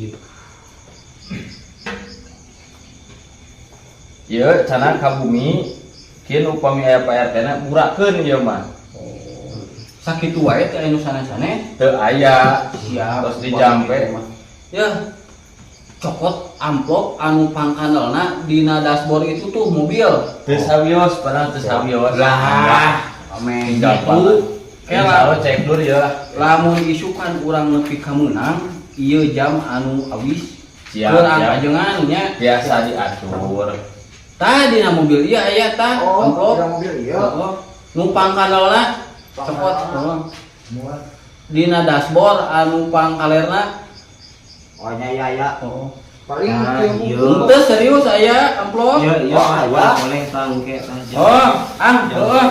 Iya. Ieu cenah ka bumi kieu upami aya Pak RT na burakeun ieu mah. Sakitu wae teh anu sanes-sanes. Teu aya. Siap. Terus dijampe. Ya. Cokot amplop anu pangkandelna dina dashboard itu tuh mobil. Teu sawios, padahal teu sawios. Lah, ame Gampang. gitu. Insya Kela Allah cek dulu ya lah. Lamun isukan urang nepi ka meunang, ieu jam anu awis. Siap, Keur siap. angkajengan nya. Biasa diatur. Tah, dina mobil ieu aya tah Oh, amplop. dina mobil ieu. Heeh. Nu pangkandelna cokot, heeh. Muat. Dina dashboard anu pangkalerna. Oh, nya ya ya. Oh. Paling Nah, ieu. iya. Henteu, serius aya amplop. Iya, Oh, aya. boleh tangke tah. Oh, ah, heeh.